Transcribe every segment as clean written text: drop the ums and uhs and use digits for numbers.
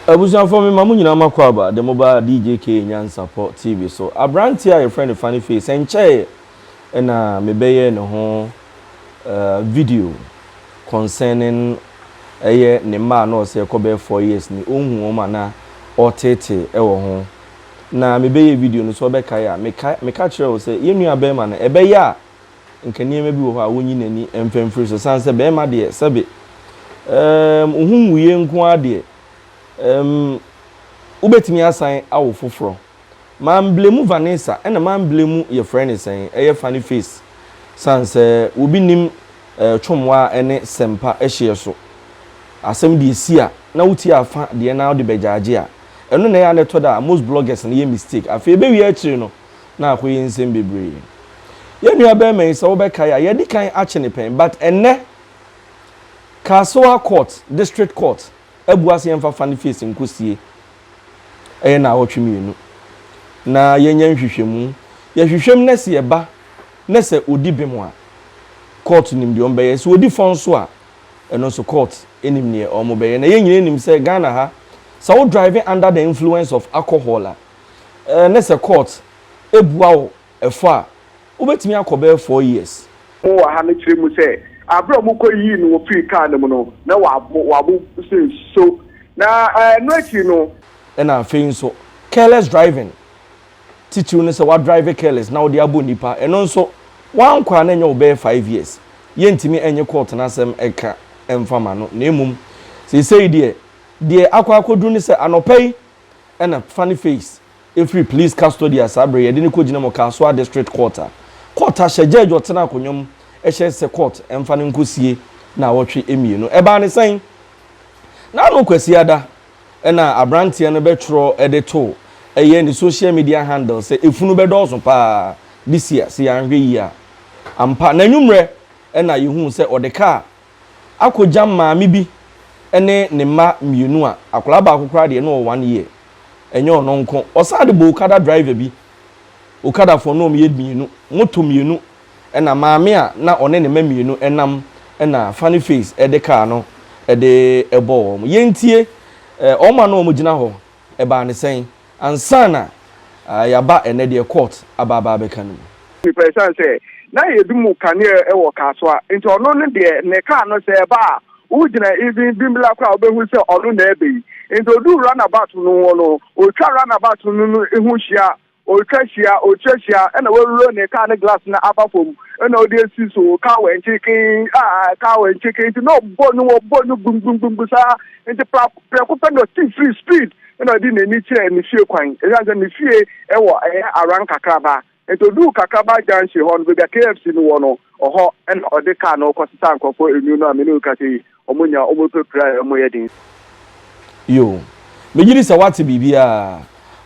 Abusuafoɔ, mema mo nyinaa makɔ aba de mo ba DJK Nyansapɔ TV so. Aberanteɛ a yɛfrɛ no Funny Face, ɛnkyɛeɛ ɛna mebɛyɛ ne ho video concerning ɛyɛ ne mma a na ɔsɛ ɛkɔ bɛyɛ 4 years ni ɔnhu wɔn a na ɔretete ɛwɔ ho. Na mebɛyɛ video no so, ɔbɛkae a meka kyerɛ wo sɛ yɛn nua bɛrima no, ɛbɛyɛ a nka nneɛma bi wɔ hɔ a wɔnyi n'ani mfɛmfiri so, san sɛ bɛrima deɛ, sɛbe ohun wuye nko ara deɛ, wobɛtumi asan awo foforɔ. Mamblame Vanessa, ɛna mamblame yɛfrɛ ne sɛn, ɛyɛ Funny Face, san sɛ obi nim twomwa ɛne sɛmpa ɛhyeɛ so asɛm deɛ esi a na wotie afa deɛ na wode bɛgyaagye a, ɛno na ɛyɛ a na ɛtɔ da a most bloggers no yɛ mistake. Afei ɛbɛwie akyire no na akɔyɛ nsɛm bebree. Yɛn nua bɛrima yi, sɛ wobɛkae a, yɛde kan akye ne pɛn, but ɛnɛ Kasoa Court, District Court abua sɛ yɛmfa Funny Face nkɔsie ɛyɛ na awɔtwe 2 na yɛnyɛ nhwehwɛmu. Yɛhwehwɛm na sɛ yɛba na sɛ odi bem a, court nim deɛ ɔmbɛyɛ. Sɛ odi fɔ nso a, ɛno nso court nim deɛ ɔmo bɛyɛ. Na yɛn nyinaa nim sɛ Ghana ha, sɛ wo driving under the influence of alcohol a, ne sɛ court ebua wo ɛfɔ a, wobɛtumi akɔ bɛyɛ 4 years. Mo wɔ ha no kyerɛ mu sɛ abere a wɔkɔ yii no wɔfiri kaa no mu no, na wabo wabo sɛ so na ɛno akyi no. Ɛna afei nso careless driving, titiriw no sɛ wadrive careless na wɔde abɔ nipa, ɛno nso wankɔ a na ɛnyɛ wo bɛyɛ 5 years. Yɛntumi ɛnyɛ court n'asɛm ɛka ɛmfa ma no. Na emom seesei deɛ akɔ akɔduru ne sɛ anɔpɛ yi ɛna Funny Face efiri police custody a saa abere yɛde ne kɔ gyina mu Kasoa District Court a court ahyɛ, judge ɔtena akonnwa mu ɛhyɛ sɛ court ɛmfa ne nkɔsie na awɔtwe 2. Ɛbaa ne sɛn? N'ano Kwasiada ɛna aberanteɛ no bɛtwerɛ ɛde to ɛyɛ ne social media handle sɛ efunu bɛdɔɔso paa this year sɛ yɛanhwɛ yie a. Ampa, n'anwummerɛ ɛna yehu sɛ ɔde kaa akɔgya maame bi ɛne ne mma 2 a akwadaa baako koraa deɛ no wɔ 1 year. Ɛnyɛ ɔno nko, ɔsan de bɔ okada driver bi, okadafoɔ no wɔn yɛ 2, moto 2, ɛna maame a na ɔne ne mma 2 ɛnam, ɛna Funny Face ɛde kaa no ɛde ɛbɔ wɔn. Yɛntie wɔn a na wɔn gyina hɔ. Ɛbaa ne sɛn ansa na yaba ɛnɛ deɛ court aba abɛka no mu? Nipa esan sɛ na yɛdu mu kanea ɛwɔ Kasoa, nti ɔno no deɛ ne kaa no sɛ ɛba a, wogyina even Bimbila koraa, wobɛhu sɛ ɔno na ɛbɛ yi. Nti odu roundabout no hɔ no, otwa roundabout no ho hyia, otwa hyia, otwa hyia, ɛna wɔawuro ne kaa ne glass no aba fam, ɛna ɔde esi so kaa wɔ nkyɛn a kaa wɔ nkyɛn. Nti na ɔbɔ no, wɔbɔ no gbumgbumgbum saa. Nti prɛko pɛ na ɔti free speed, ɛna ɔde n'ani kyerɛ ne fie kwan, ɛsan sɛ ne fie ɛwɔ ɛyɛ aran Kakraba. Nti oduu Kakraba junction hɔ no, baabi a KFC no wɔ no, ɔhɔ ɛna ɔde kaa no kɔsesa nkurɔfoɔ enum no a mene okasa yi, ɔmo nya ɔmo pepere a ɔmo yɛ den. Yo, megye di sɛ wate biribiara.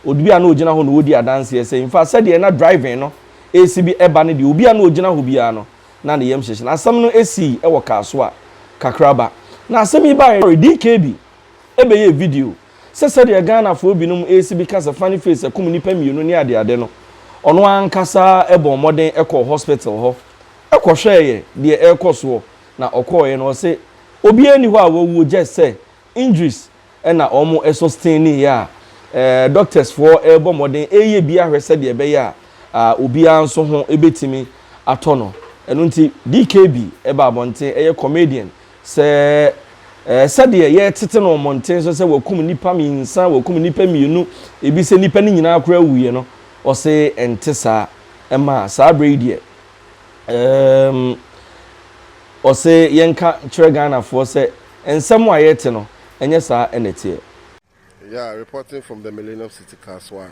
Obi a na ogyina hɔ na ɔdi adanseɛ sɛ nfa sɛdeɛ na driving no esi bi ɛba no deɛ, obi a na ogyina hɔ biara no na ne yam hyehyɛ. Na asɛm no esi ɛwɔ Kasoa Kakraba. Na asɛm yi baa, DKB ɛbɛyɛ video sɛ sɛdeɛ Ghanafoɔ binom esi bi kasa Funny Face ɛkum nipa 2 ne adeade no, ɔno ankasa ɛbɔ mmɔden ɛkɔ hospital hɔ ɛkɔhwɛɛyɛ deɛ ɛrekɔ soɔ. Na ɔkɔɔyɛ no, ɔsɛ obiara ni hɔ a wɔwuo, gye sɛ injuries ɛna wɔn ɛsustain ne yɛ a doctors foɔ ɛrebɔ mmɔden ɛyɛ bi ahwɛ sɛdeɛ ɛbɛyɛ a obiara nso ho ɛbɛtumi atɔ no. Ɛno nti DKB ɛba abɔnten, ɛyɛ comedian, sɛ sɛdeɛ yɛtete no mmɔnten so sɛ wɔkum nipa 3, wɔkum nipa 2, ebi sɛ nipa no nyinaa koraa wuiɛ no, ɔsɛ ɛnte saa. Ɛma saa abere yi deɛ, ɔsɛ yɛnka kyerɛ Ghanafoɔ sɛ nsɛm a yɛte no, ɛnyɛ saa ɛna ɛteɛ. Yeah, reporting from the Millennium City, Kasoa.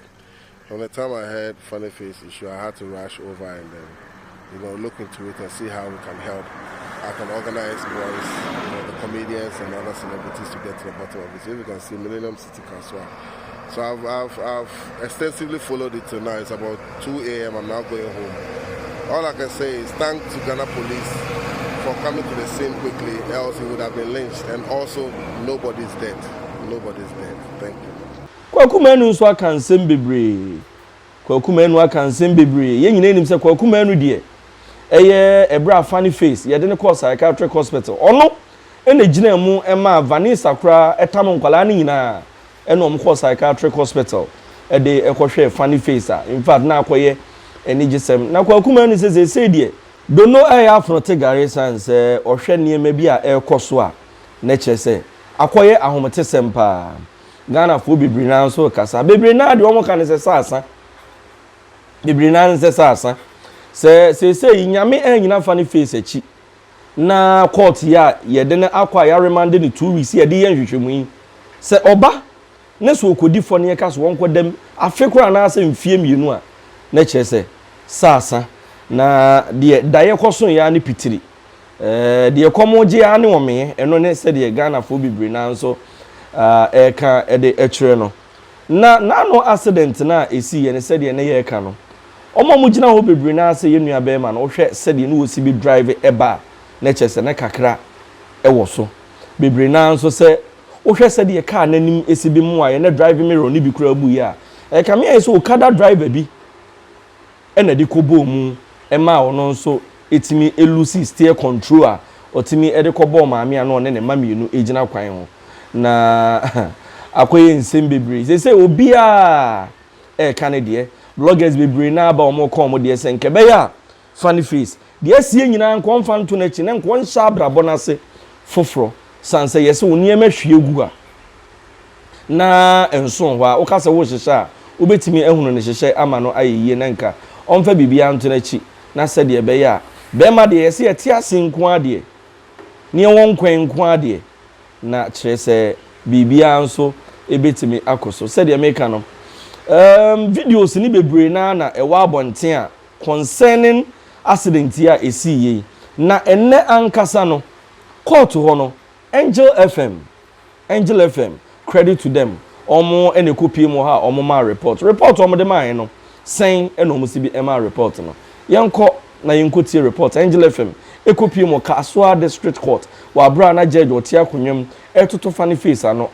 From the time I heard Funny Face issue, I had to rush over and then look into it and see how we can help. I can organize boys, the comedians and other celebrities to get to the bottom of it. So if you can see Millennium City, Kasoa. So I've extensively followed it till now. It's about 2 a.m. I'm now going home. All I can say is thank to Ghana Police for coming to the scene quickly, else he would have been lynched. And also, nobody's dead. Nobody's dead. Thank you. Kwaku Manu nso aka nsɛm bebree. Kwaku Manu aka nsɛm bebree. Yɛn nyinaa nim sɛ Kwaku Manu deɛ, ɛyɛ ɛbrɛ a Funny Face yɛde ne kɔɔ psychiatric hospital, ɔno ɛna gyina mu ɛma Vanessa koraa ɛtam nkwadaa no nyinaa. ɛna wɔn kɔɔ psychiatric hospital de kɔhwɛɛ Funny Face a in fact na akɔyɛ anigyesɛm. Na Kwaku Manu sɛ seesei deɛ Dono reyɛ afono te gare esiane sɛ ɔhwɛ nneɛma bi a ɛrekɔ so a na kyerɛ sɛ akɔyɛ ahometesɛm paa. Ghanafoɔ bebree no ara nso rekasa. Bebree no ara deɛ wɔka ne sɛ saasa. Bebree no ara ne sɛ saasa. Sɛ seesei yi Nyame annyina Funny Face akyi na court yi a yɛde no akɔ a yɛaremande no 2 weeks yɛde yɛ nhwehwɛmu yi, sɛ ɔba ne sɛ ɔkɔdi fɔ ne yɛka sɛ wɔnkɔ dam afe koraa anaasɛ mfeɛ 2 a, na kyerɛ sɛ saasa. Na deɛ daeɛ kɔsoeɛ ara ne pitiri. Ɛɛ deɛ kɔm gye ara ne ɔmeeɛ. Ɛno ne sɛdeɛ Ghanafoɔ bebree no ara nso ɛreka de kyerɛ no. Na n'ano accident no a ɛsiiɛ no sɛdeɛ ne yɛreka no, wɔn a wɔgyina hɔ bebree no ara sɛ yɛn nua barima no, wohwɛ sɛdeɛ ne wɔsi bi drive ba a, na kyerɛ sɛ na kakra wɔ so. Bebree no ara nso sɛ wohwɛ sɛdeɛ kaa no anim si bi mmoaeɛ na driving mirror no bi koraa buiɛ a, ɛkame ayɛ sɛ okada driver bi na ɛde kɔbɔɔ mu maa ɔno nso tumi lusi steer control a ɔtumi de kɔbɔɔ maame a na ɔne ne mma 2 gyina kwan ho. Na akɔyɛ nsɛm bebree. Seesei obiara reka ne deɛ. Bloggers bebree no ara aba a wɔreka wɔn deɛ sɛ nka ɛbɛyɛ a Funny Face deɛ asie nyinaa nka ɔmfa nto n'akyi na nka ɔnhyɛ abrabɔ no ase foforɔ. Sane sɛ yɛse wo nneɛma hwie gu a na ɛnso hɔ a, woka sɛ worehyehyɛ a, wobɛtumi ahunu ne hyehyɛ ama no ayɛ yie na nka ɔmfa biribiara nto n'akyi na sɛdeɛ ɛbɛyɛ a bɛrima deɛ yɛse yɛte ase nko ara deɛ ne yɛwɔ nkwa nko ara deɛ na kyerɛ sɛ biribiara nso ɛbɛtumi akɔ so. Sɛdeɛ meka no, videos no bebree no ara na ɛwɔ abɔnten a concerning accident yi a ɛsii yei. Na ɛnnɛ ankasa no, court hɔ no, Angel FM, Angel FM, credit to them, wɔn na ɛkɔpie mu hɔ a wɔn maa report. Report a wɔde maaeɛ no, sɛn na wɔn si bi maa report no? Yɛnkɔ na yɛnkɔtie report Angel FM ɛkɔpie mu wɔ Kasoa District Court wɔ aberɛ a na judge ɔte akonnwa mu ɛretoto Funny Face ano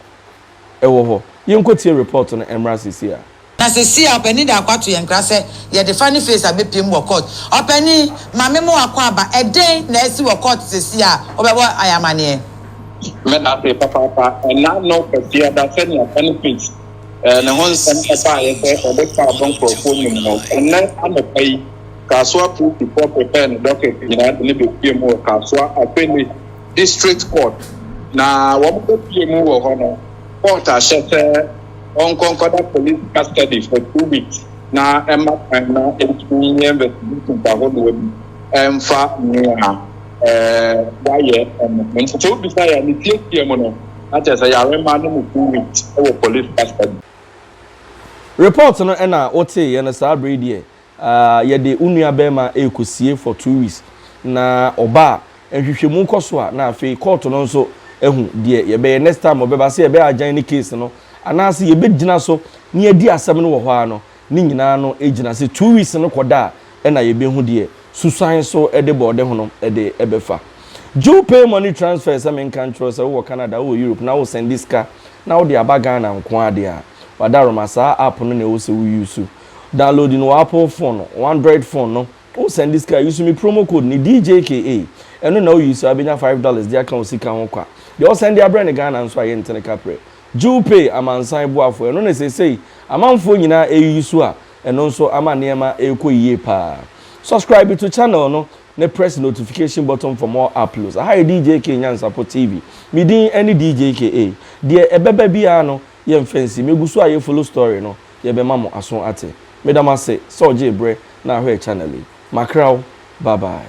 ɛwɔ hɔ. Yɛnkɔtie report no mmra seesei ara. Na sesei a ɔpanin de akɔ ato yɛn nkra sɛ yɛde funny face abɛpiem wɔ court. Ɔpanin, ma me mo akwaaba, ɛdɛn na asi wɔ court sesei a wobɛbɔ ayɛ amaneɛ? Medase papaapa. Ɛna no Kwasiada sɛnea funny face ne ho nsɛm baeɛ sɛ ɔde kaa bɔ nkurɔfoɔ nim no, ɛnnɛ anɔpa yi Kasoa polisifoɔ prepare ne docket nyinaa de no bɛpue mu wɔ Kasoa Afele District Court. Na wɔn bɛpue mu wɔ hɔ no, court ahyɛ sɛ ɔnkɔ nkɔda police custody for 2 weeks na ɛma kwan na ɛntumi nyɛ investigations ahodoɔ bi ɛmfa nea ɛɛ wayɛ ɛno. Nti sɛ wobisa yɛ a, ne tietie mu no, na kyerɛ sɛ yɛarema no mu 2 weeks wɔ police custody. Report no ɛna woteeɛ no saa bere yi deɛ yɛde wo nua bɛrima ɛrekɔsie for 2 weeks na ɔba a nhwehwɛmu kɔ so a na afei court no nso ahu deɛ yɛbɛyɛ next time ɔbɛba sɛ yɛbɛyɛ agyan ne case no anaasɛ yɛbɛgyina so na yɛadi asɛm no wɔ hɔ ara no ne nyinaa no gyina sɛ 2 weeks no kɔda a ɛna yɛbɛhu deɛ susan so de bɔɔde ho no de ɛbɛfa. Jupay money transfer sɛ menka nkyerɛ sɛ wowɔ Canada, wowɔ Europe na wo send sika na wode aba Ghana nko ara deɛ a, wadaroma saa app no na ɛwɔ sɛ wo use. Download no wɔ Apple phone no, wɔ Android phone no, wo send sika use me promo code ne DJKA. Ɛno na wo use a wobɛnya $5 de aka wo sika ho kwa. Deɛ wo send abrɛ no Ghana nso a yɛntene kaprɛ. Jupay amansan boafoɔ, ɛno na seesei amanfoɔ nyinaa ɛyi so a ɛno nso ama nneɛma ɛrekɔ yie paa. Subscribe to channel no na press notification button for more uploads. Aha yɛ DJK Nyansapo TV. Me din ne DJKA. Deɛ ɛbɛba biara no, yɛmfa nsi. Megu so a yɛ follow story no, yɛbɛma mo aso ate. Meda mo ase sɛ ɔgyee berɛ na ahwɛɛ channel yi. Makra wo. Bye bye.